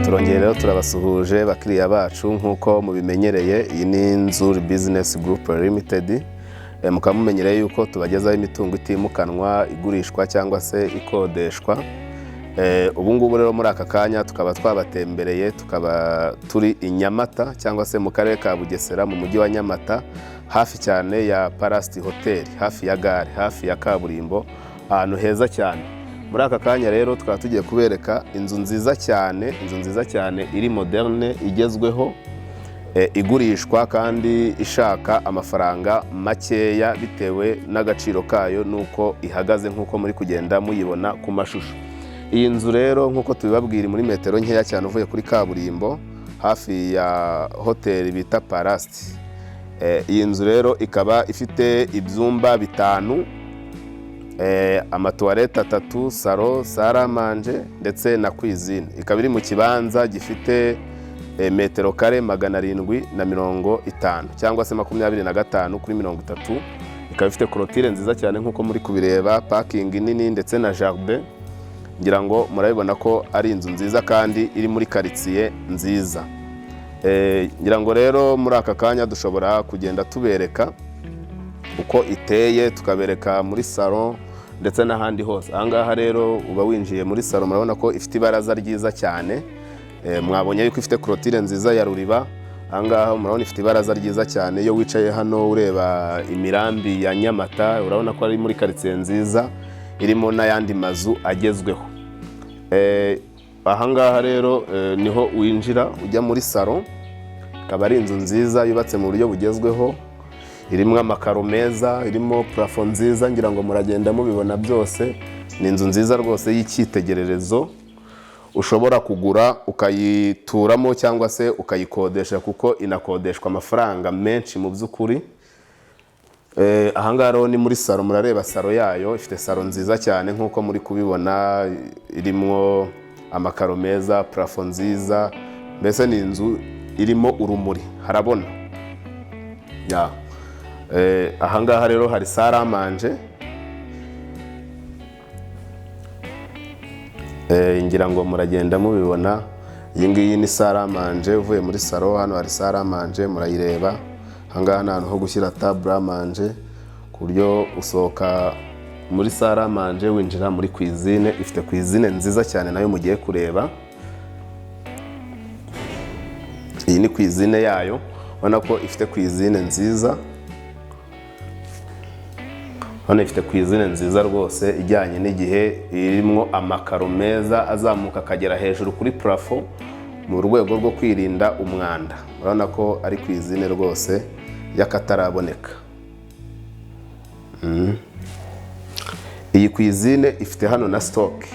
Turongeye rero turabasuhuje bakiriya bacu nk'uko mubimenyereye. Iyi ni Nzuri Business Group Limited. Mukaba mumenyereye yuko tubagezaho imitungo itimukanwa igurishwa cyangwa se ikodeshwa. Ubu ngubu rero muri aka kanya tukaba twabatembereye, tukaba turi i Nyamata cyangwa se mu karere ka Bugesera, mu mujyi wa Nyamata, hafi cyane ya Parasti Hotel, hafi ya gare, hafi ya kaburimbo, ahantu heza cyane. Muri aka kanya rero tukaba tugiye kubereka inzu nziza cyane, inzu nziza cyane iri moderne, igezweho, igurishwa kandi ishaka amafaranga makeya bitewe n'agaciro kayo n'uko ihagaze, nk'uko muri kugenda muyibona ku mashusho. Iyi nzu rero, nk'uko tubibabwira, muri metero nkeya cyane uvuye kuri kaburimbo, hafi ya hoteli bita Parasti. Iyi nzu rero ikaba ifite ibyumba bitanu, amatuwarete atatu, salon, salle à manger ndetse na cuisine. Ikaba iri mu kibanza gifite metero kare 750 cyangwa se 25 kuri 30. Ikaba ifite clôture nziza cyane nk'uko muri kubireba, parking nini ndetse na jardin. Ngira ngo murabibona ko ari inzu nziza kandi iri muri karitsiye nziza. Ngira ngo rero muri aka kanya dushobora kugenda tubereka uko iteye, tukabereka muri salon ndetse n'ahandi hose. Ahangaha rero uba winjiye muri salon, murabona ko ifite ibaraza ryiza cyane. Mwabonye yuko ifite clôture nziza ya ruriba. Ahangaha murabona ifite ibaraza ryiza cyane. Iyo wicaye hano ureba imirambi ya Nyamata, urabona ko ari muri karitsiye nziza irimo n'ayandi mazu agezweho. Ahangaha rero niho winjira ujya muri salon. Ikaba ari inzu nziza yubatse mu buryo bugezweho, irimo amakaro meza, irimo plafond nziza, ngira ngo muragenda mubibona byose. Ni inzu nziza rwose y'icyitegererezo ushobora kugura ukayituramo cyangwa se ukayikodesha, kuko inakodeshwa amafaranga menshi mu by'ukuri. Ahangaha rero ni muri salon. Murareba salon yayo, ifite salon nziza cyane nk'uko muri kubibona, irimo amakaro meza, plafond nziza, mbese ni inzu irimo urumuri, harabona ya. Ahangaha rero hari salle à manger. Ngira ngo muragenda mubibona. Iyi ngiyi ni salle à manger. Uvuye muri salon, hano hari salle à manger, murayireba. Ahangaha ni ahantu ho gushyira table à manger, ku buryo usohoka muri salle à manger winjira muri cuisine. Ifite cuisine nziza cyane nayo mugiye kureba. Iyi ni cuisine yayo, ubona ko ifite cuisine nziza. Hano ifite cuisine nziza rwose ijyanye n'igihe, irimo amakaro meza azamuka akagera hejuru kuri plafond mu rwego rwo kwirinda umwanda. Urabona ko ari cuisine rwose y'akataraboneka. Iyi cuisine ifite hano na stock.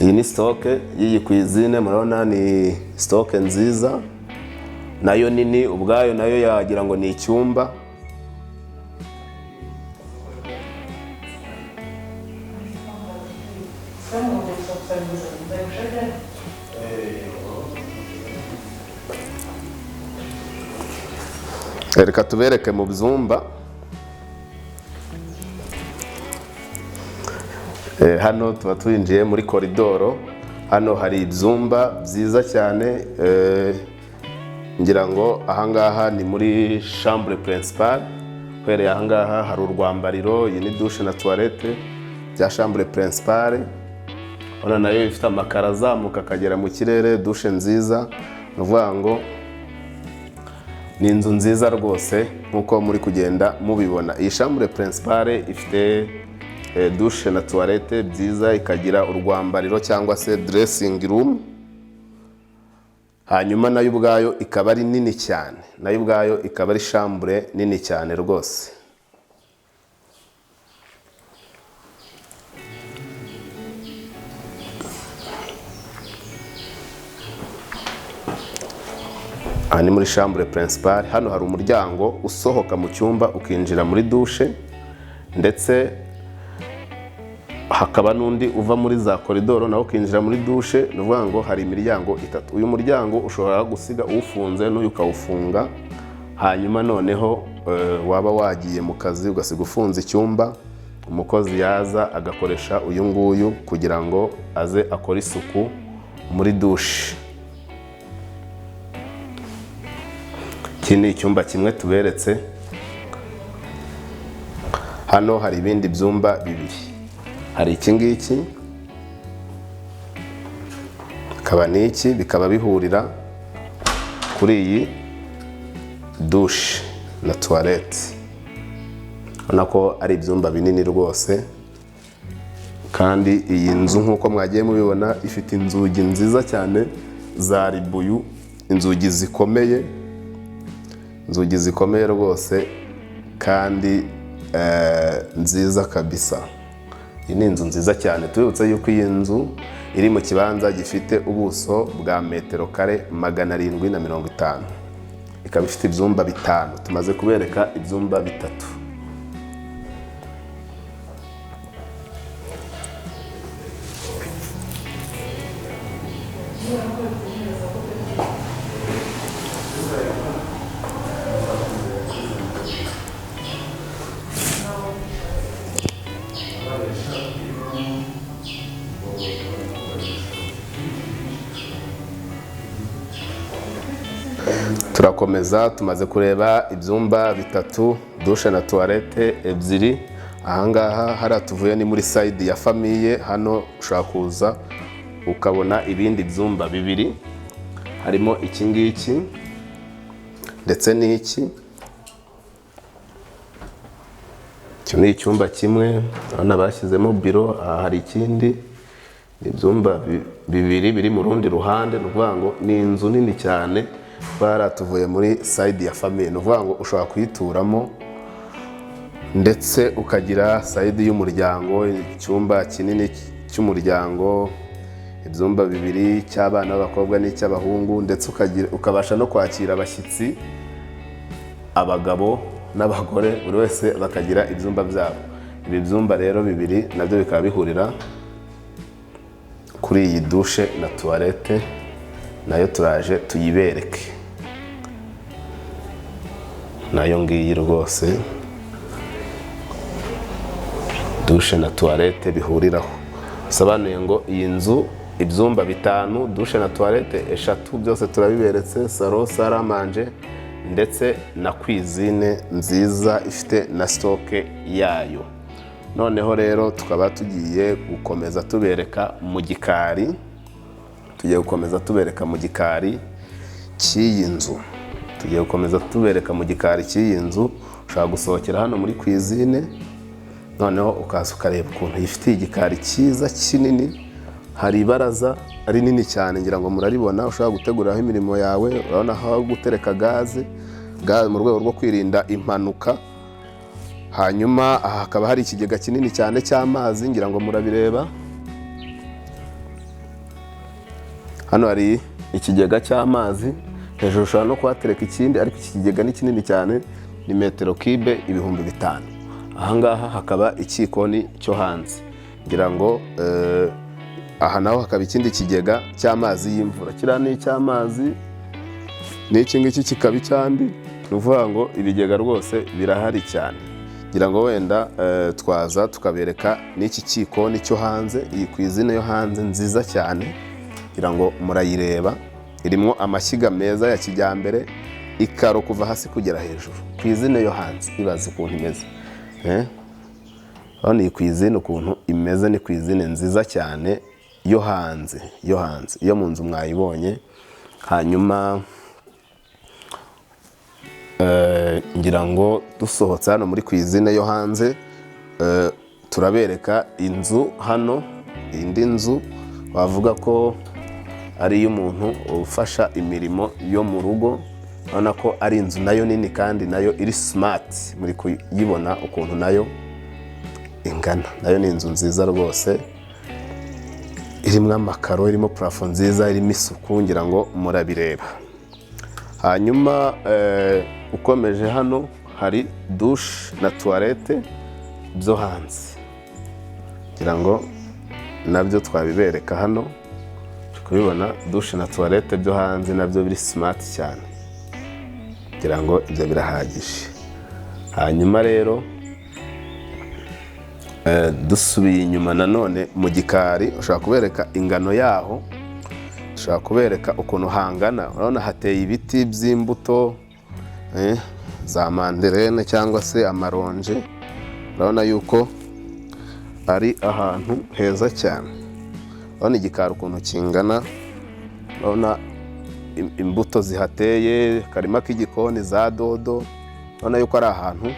Iyi ni stock y'iyi cuisine, murabona ni stock nziza nayo nini ubwayo, nayo yagira ngo ni icyumba. Reka tubereke mu byumba. Hano tuba twinjiye muri koridoro. Hano hari ibyumba byiza cyane. Ngira ngo ahangaha ni muri chambre principale. Uhereye ahangaha hari urwambariro. Iyi ni douche na toilette bya chambre principale. Urabona nayo ifite amakaro azamuka akagera mu kirere, douche nziza. Ni ukuvuga ngo ni inzu nziza rwose nk'uko muri kugenda mubibona. Iyi chambre principale ifite douche na toilette byiza, ikagira urwambariro cyangwa se dressing room, hanyuma nayo ubwayo ikaba ari nini cyane, nayo ubwayo ikaba ari chambre nini cyane rwose. Aha ni muri chambre principale. Hano hari umuryango usohoka mu cyumba ukinjira muri douche, ndetse hakaba n'undi uva muri za koridoro nawe ukinjira muri douche. Ni ukuvuga ngo hari imiryango itatu. Uyu muryango ushobora gusiga uwufunze, n'uyu ukawufunga, hanyuma noneho waba wagiye mu kazi ugasiga ufunze icyumba, Umukozi yaza agakoresha uyu nguyu kugira ngo aze akore isuku muri douche. Iki ni icyumba kimwe tuberetse. Hano hari ibindi byumba bibiri. Hari iki ngiki, hakaba n'iki, bikaba bihurira kuri iyi douche na toilette. Ubona ko ari ibyumba binini rwose. Kandi iyi nzu, nk'uko mwagiye mubibona, ifite inzugi nziza cyane za ribuyu, inzugi zikomeye, inzugi zikomeye rwose kandi nziza kabisa. Iyi ni inzu nziza cyane. Tubibutse yuko iyi nzu iri mu kibanza gifite ubuso bwa metero kare 750, ikaba ifite ibyumba bitanu. Tumaze kubereka ibyumba bitatu. Turakomeza. Tumaze kureba ibyumba bitatu, douche na toilette ebyiri. Ahangaha hariya tuvuye ni muri side ya famille. Hano ushobora kuza ukabona ibindi byumba bibiri, harimo iki ngiki ndetse n'iki. Iki ni icyumba kimwe, urabona bashyizemo biro. Aha hari ikindi. Ni ibyumba bibiri biri mu rundi ruhande. Ni ukuvuga ngo ni inzu nini cyane. Tuvuye muri side ya famille, ni ukuvuga ngo ushobora kuyituramo ndetse ukagira side y'umuryango, icyumba kinini cy'umuryango, ibyumba bibiri, cy'abana b'abakobwa n'icy'abahungu, ndetse ukabasha no kwakira abashyitsi, abagabo n'abagore, buri wese bakagira ibyumba byabo. Ibi byumba rero bibiri nabyo bikaba bihurira kuri iyi douche na toilette, nayo turaje tuyibereke. Nayo ngiyi rwose, douche na toilette bihuriraho. Bisobanuye ngo iyi nzu ibyumba bitanu, douche na toilette eshatu, byose turabiberetse, salon, salle à manger ndetse na cuisine nziza ifite na stock yayo. Noneho rero tukaba tugiye gukomeza tubereka mu gikari. Tugiye gukomeza tubereka mu gikari cy'iyi nzu. Tugiye gukomeza tubereka mu gikari cy'iyi nzu. Ushobora gusohokera hano muri cuisine, noneho ukaza ukareba ukuntu yifitiye igikari cyiza kinini. Hari ibaraza rinini cyane, ngira ngo muraribona, ushobora guteguriraho imirimo yawe. Urabona aho gutereka gaze, mu rwego rwo kwirinda impanuka. Hanyuma aha hakaba hari ikigega kinini cyane cy'amazi, ngira ngo murabireba. Hano hari ikigega cy'amazi, hejuru ushobora no kuhatereka ikindi, ariko iki kigega ni kinini cyane, ni metero kibe 5000. Ahangaha hakaba ikikoni cyo hanze, ngira ngo aha naho hakaba ikindi kigega cy'amazi y'imvura. Kiriya ni icy'amazi, n'iki ngiki kikaba icyandi. Ni ukuvuga ngo ibigega rwose birahari cyane. Ngira ngo wenda twaza tukabereka n'iki kikoni cyo hanze, iyi cuisine yo hanze nziza cyane, ngira ngo murayireba. Irimo amashyiga meza ya kijyambere, ikaro kuva hasi kugera hejuru. Cuisine yo hanze, ibaze ukuntu imeze. Urabona iyi cuisine ukuntu imeze, ni cuisine nziza cyane yo hanze, yo hanze. Iyo mu nzu mwayibonye. Hanyuma ngira ngo dusohotse hano muri cuisine yo hanze, turabereka inzu hano, indi nzu wavuga ko ari iy'umuntu ufasha imirimo yo mu rugo. Urabona ko ari inzu nayo nini kandi nayo iri smart. Muri kuyibona ukuntu nayo ingana. Nayo ni inzu nziza rwose, irimo amakaro, irimo plafond nziza, irimo isuku, ngira ngo murabireba. Hanyuma ukomeje hano hari douche na toilette byo hanze, ngira ngo nabyo twabibereka hano. Turi kubibona, douche na toilette byo hanze nabyo biri smart cyane. Ngira ngo ibyo birahagije. Hanyuma rero Dusubiye inyuma nanone mu gikari, ushobora kubereka ingano yaho, ushobora kubereka ukuntu hangana. Urabona hateye ibiti by'imbuto, za manderene cyangwa se amaronje. Urabona yuko ari ahantu heza cyane. Urabona igikari ukuntu kingana, urabona imbuto zihateye, akarima k'igikoni, za dodo. Urabona yuko ari ahantu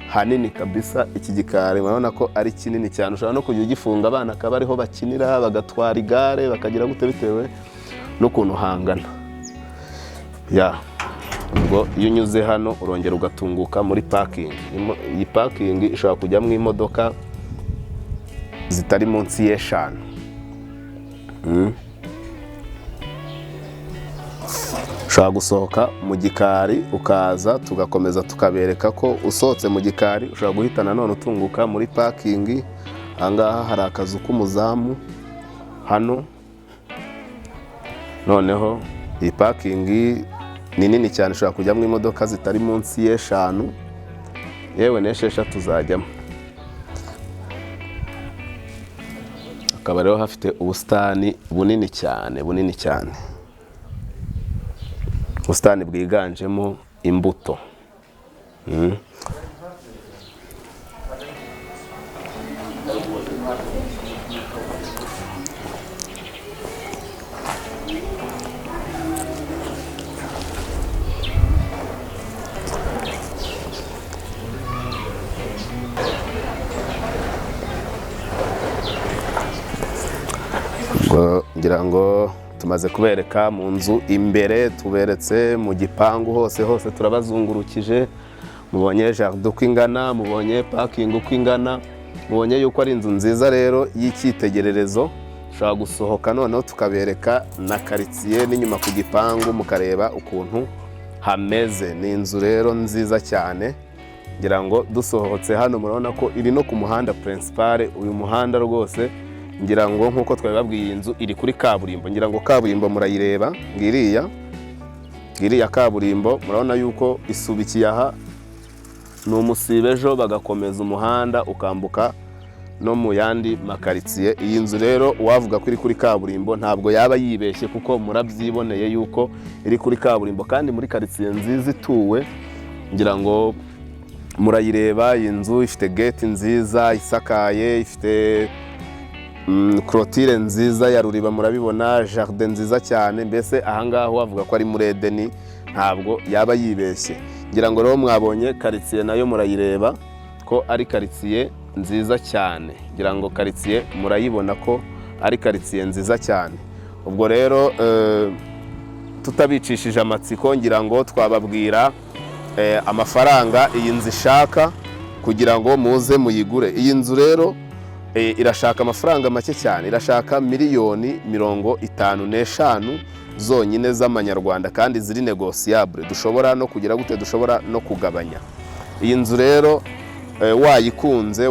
hanini kabisa. Iki gikari urabona ko ari kinini cyane, ushobora no kujya ugifunga, abana akaba ariho bakinira, bagatwara igare, bakagira gute, bitewe n'ukuntu hangana. Ya, ubwo iyo unyuze hano urongera ugatunguka muri parking. Iyi parking ishobora kujyamo imodoka zitari munsi y'eshanu. Ushobora gusohoka mu gikari ukaza, tugakomeza tukabereka ko usohotse mu gikari ushobora guhita nanone utunguka muri parking. Ahangaha hari akazu k'umuzamu hano. Noneho iyi parking ni nini cyane, ishobora kujyamo imodoka zitari munsi y'eshanu, yewe n'esheshatu zajyamo. Hakaba rero hafite ubusitani bunini cyane, bunini cyane, ubusitani bwiganjemo imbuto. Ubwo ngira ngo tumaze kubereka mu nzu imbere, tuberetse mu gipangu hose hose, turabazungurukije. Mubonye jardin uko ingana, mubonye parking uko ingana, mubonye yuko ari inzu nziza rero y'icyitegererezo. Ushobora gusohoka noneho tukabereka na karitsiye n'inyuma ku gipangu, mukareba ukuntu hameze. Ni inzu rero nziza cyane. Ngira ngo dusohotse hano murabona ko iri no ku muhanda principal. Uyu muhanda rwose, ngira ngo nk'uko twabibabwiye, iyi nzu iri kuri kaburimbo. Ngira ngo kaburimbo murayireba, ngiriya kaburimbo. Murabona yuko isubikiye aha, ni umusibe, ejo bagakomeza umuhanda ukambuka no mu yandi makaritsiye. Iyi nzu rero uwavuga ko iri kuri kaburimbo ntabwo yaba yibeshye, kuko murabyiboneye yuko iri kuri kaburimbo kandi muri karitsiye nziza ituwe. Ngira ngo murayireba iyi nzu, ifite gate nziza isakaye, ifite clôture nziza ya ruriba, murabibona, jardin nziza cyane. Mbese ahangaha wavuga ko ari muri Edeni ntabwo yaba yibeshye. Ngira ngo rero mwabonye karitsiye nayo, murayireba ko ari karitsiye nziza cyane. Ngira ngo karitsiye murayibona ko ari karitsiye nziza cyane. Ubwo rero tutabicishije amatsiko, ngira ngo twababwira amafaranga iyi nzu ishaka kugira ngo muze muyigure. Iyi nzu rero irashaka amafaranga make cyane, irashaka 55 miliyoni zonyine z'amanyarwanda, kandi ziri négociable, dushobora no kugira gute, dushobora no kugabanya. Iyi nzu rero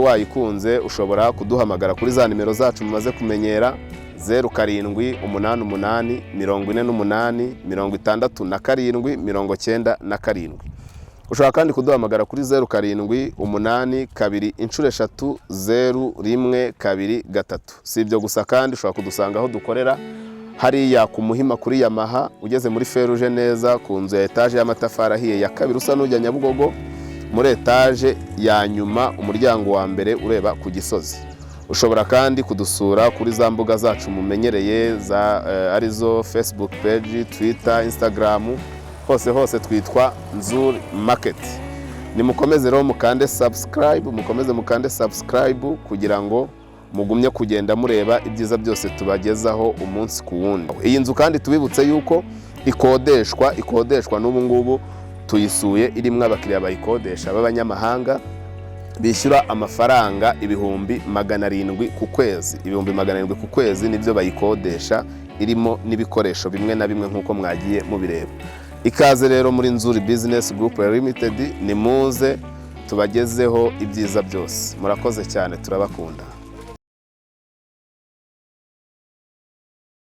wayikunze ushobora kuduhamagara kuri za nimero zacu mumaze kumenyera: 0788 48 67 97. Ushobora kandi kuduhamagara kuri 0782 000 123. Si ibyo gusa kandi, ushobora kudusanga aho dukorera hariya ku Muhima kuri Yamaha, ugeze muri feruje neza ku nzu ya etaje y'amatafari ahiye ya kabiri, usa n'ujya Nyabugogo, muri etaje ya nyuma, umuryango wa mbere ureba ku Gisozi. Ushobora kandi kudusura kuri za mbuga zacu mumenyereye za arizo Facebook page, Twitter, Instagram, hose hose twitwa Nzuri Market. Nimukomeze rero mukande subscribe, mukomeze mukande subscribe kugira ngo mugumye kugenda mureba ibyiza byose tubagezaho umunsi ku wundi. Iyi nzu kandi tubibutse yuko ikodeshwa, ikodeshwa n'ubu ngubu tuyisuye irimo abakiriya bayikodesha b'abanyamahanga, bishyura amafaranga 700,000 ku kwezi. 700,000 ku kwezi nibyo bayikodesha, irimo n'ibikoresho bimwe na bimwe nk'uko mwagiye mubireba. Ikaze rero muri Nzuri Business Group Limited, nimuze tubagezeho ibyiza byose. Murakoze cyane, turabakunda.